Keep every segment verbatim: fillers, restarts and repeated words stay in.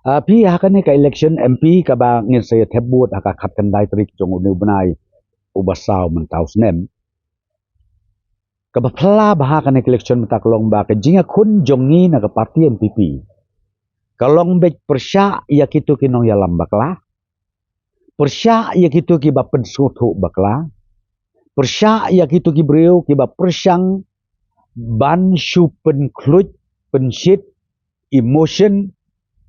Ah, phi, ha kane ka election M P kaba ngin sa ïa thep vote ha ka khatkhyndai tarik jong une u bnai uba saw mynta u snem. Kaba phylla bha ha kane ka election mynta ka long ba ka jingïakhun jong ngi na ka party N P P ka long beit pyrshah ïa kito ki nongïalam bakla, pyrshah ïa kito kiba pynsngewthuh bakla, pyrshah ïa kito ki briew kiba pyrshang ban shu pynkhluit, pynshit emotion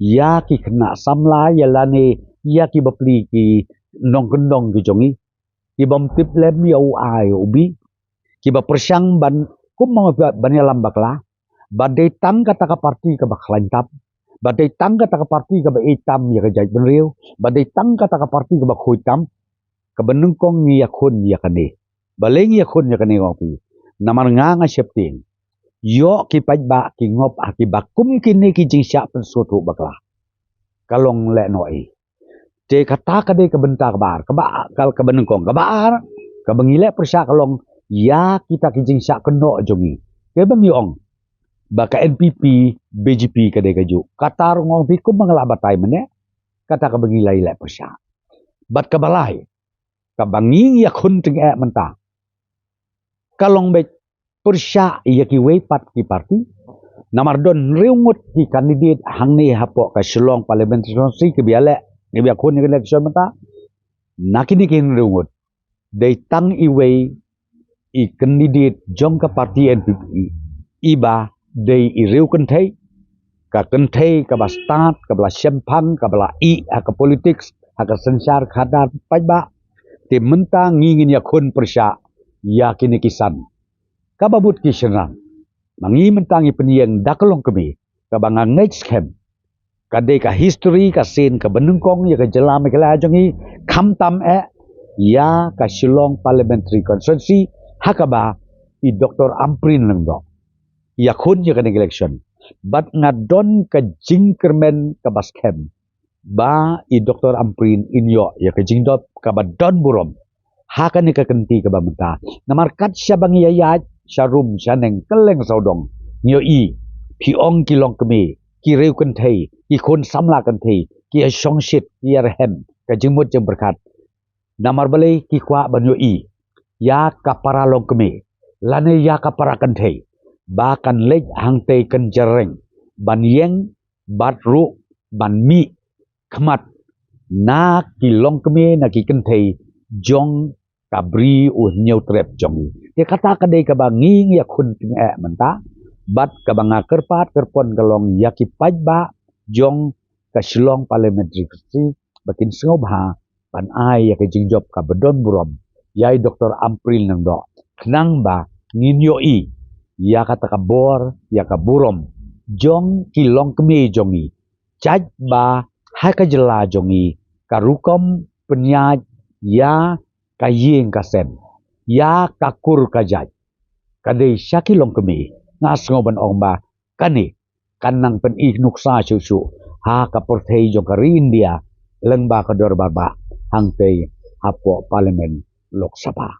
ïa ki khynnah samla, ïa lane ïa ki bapli, ki nongkyndong ki jong ngi, ki bym tip lem ïa u A ïa u B, kiba pyrshang ban, kum ma nga, ban ïalam bakla, ba dei tang kata ka party kaba khlaiñ tam, ba dei tang kata ka party kaba ïeit tam ïa ka jaitbynriew, ba dei tang kata ka party kaba khuid tam. Kaba nyngkong ngi ïakhun ïa kane. Balei ngi ïakhun ïa kane, nga ong ïa phi? Namar nga, nga sheptieng, ïoh ki paidbah ki ngop ha kiba kum kine ki jingshah pynsngewthuh bakla. Ka long lehnohei. Te kata ka dei ka bynta kaba ar, kaba, ka, kaba nyngkong. Kaba ar, kaba ngi leh pyrshah ka long ïa kita ki jingshah kynnoh jong ngi. Te ba ngi ong ba ka N P P, B J P ka dei kajuh. Kata ruh, nga ong ïa phi, kum ma nga la batai mynne, kata kaba ngi la ïaleh pyrshah. Bad kaba lai, kaba ngi ïakhun tyngeh mynta, ka long beit pyrshah ïa kiwei pat ki party. Namar don hynriew ngut ki candidate hangne hapoh ka Shillong Parliamentary Constituency kiba ïaleh, kiba ïakhun ïa ka election mynta. Na kine ki hynriew ngut, dei tang iwei i candidate jong ka party N P P, iba dei i riew kynthei, ka kynthei kaba stad, kaba la shemphang, kaba la ïeh ha ka politics, ha ka synshar khadar paidbah. Te mynta ngi ngin ïakhun pyrshah ïa kine ki san. Kaba bud ki shynrang, ma ngi mynta ngi pynïeng da ka longkmie, kaba nga ngeit skhem ka dei ka history, ka sien kaba nyngkong ïa ka jylla Meghalaya jong ngi, khamtam eh ïa ka Shillong Parliamentary Constituency, ha kaba i Doctor Ampareen Lyngdoh ïakhun ïa kane ka election. Bad nga don ka jingkyrmen kaba skhem ba i Doctor Ampareen in ïoh ïa ka jingdop kaba don burom ha kane ka kynti kaba mynta. Namar kat shaba ngi ïaid sharum shaneng kylleng sawdong, ngi ïohi, phi ong ki longkmie, ki riew kynthei, ki khun samla kynthei ki ïashongshit, ki ïarhem ka jingmut jingpyrkhat. Namar balei? Ki kwah ban ïohi ïa ka para longkmie lane ïa ka para kynthei ba kan leit hangtei kynja reng ban ïeng bad ruh ban mih khmat na ki longkmie, na ki kynthei jong ka Bri U Hynñiewtrep jong ngi. Te kata ka dei kaba ngi ngi ïakhun tyngeh mynta. Bad kaba nga kyrpad kyrpon ka long ïa ki paidbah jong ka Shillong Parliamentary Constituency ba kin sngewbha ban ai ïa ka jingjop kaba don burom ïa i Doctor Ampareen Lyngdoh, khnang ba ngin ïohi ïa kata ka bor, ïa ka burom jong ki longkmie jong ngi. Jait ba ha ka jylla jong ngi ka rukom pynïaid ïa ka ïing ka sem, ïa ka kur ka jait, ka dei sha ki longkmie. Nga sngew ban ong ba kane kan nang pyni nuksa shuh shuh ha ka pyrthei jong ka ri India lyngba ka dorbar bah hangtei hapoh Parliament, Lok Sabha.